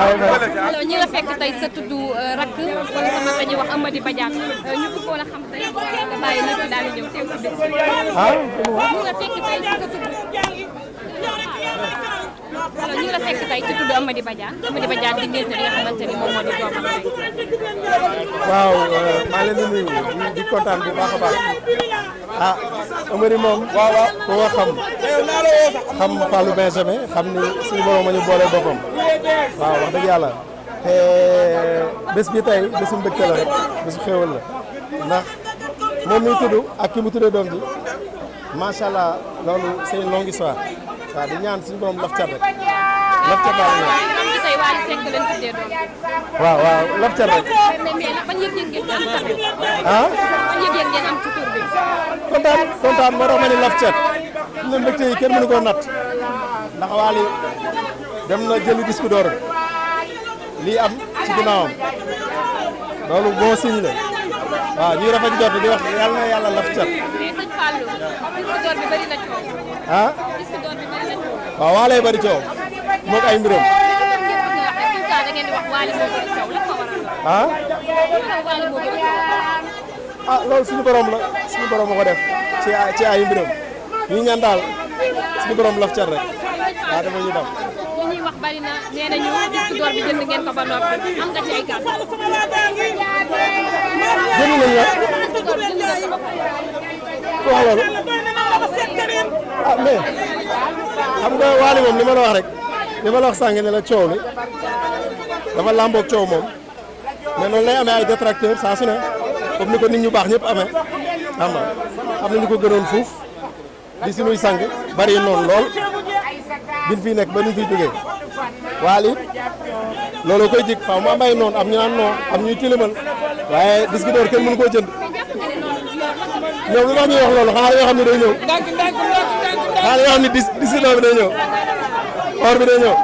alors ñi la fekk tey sa tudd rakk wala sama la ñuy wax Amady Badiane ñu bëggoon a xam tey nga bàyyi lépp daal di ñëw teew si bés bi. ñi la fekk tey sa tudd alors ñi la fekk tey ci tudd Amady Badiane di ngénte li nga xamante ni moom moo di doomam tey. waaw maa leen di nuyu di kontaan bu baax a baax Amady moom waaw ku nga xam Fallou Benjamin xam ni suñu borom ma ñu boole boppam waaw wax dëgg yàlla te bés bi tey bésu mbégte la rek bésu xéwal la ndax moom mi tudd ak ki mu tuddee doom ji macha allah loolu c'est une longue histoire waaw di ñaan suñu borom laf cat rek laf cat daal la. tey Wally Seck leen tuddee doom. waaw laf cat rek. mais ban yëg-yëg ngeen am tamit. ban yëg-yëg ngeen am ci tur bi. kontaan moo tax ma ne laf cat ne mbégte yi kenn mënu koo natt ndax Wally dem na jëli disque d'or lii am ci ginnaawam loolu bon signe la waaw ñuy rafet jot di wax yàlla na yàlla laf cat. mais sëñ Fallou disque d'or bi bëri na coow. disque d'or bi bëri na coow. waaw Wally bëri coow moog ay mbiram. da ngeen di wax Wally moo bëri coow lan moo waral. Wally moo bëri coow. loolu suñu borom la suñu borom moo ko def ci ay mbiram ñu ñaan daal suñu borom laf cat rek waaw dafa ñu dam. li ñuy wax bari na nee nañu disque d'or bi jënd ngeen ko ba noppi am nga ci ay kàddu. jënd nañ la. disque d'or bi jënd ngeen ko ba pare. ku wax loolu. mais xam nga Wally moom li ma la wax rek li ma la wax sànq ne la coow li dafa làmboog coow moom mais noonu lay amee ay détracteurs saa su ne comme ni ko nit ñu baax ñëpp amee xam nga am na ñu ko gënoon fuuf di suñuy sang bari noonu lool biñ fiy nekk ba ñu fiy jógee Wally loolu koy jig faaw mu am ay noonu am ñu naan non am ñuy tilimal waaye disque d'or kenn mënu koo jënd ñoom li tax ñuy wax loolu xanaa yoo xam ne day ñëw xanaa yoo xam ne disque d'or bi day ñëw or bi day ñëw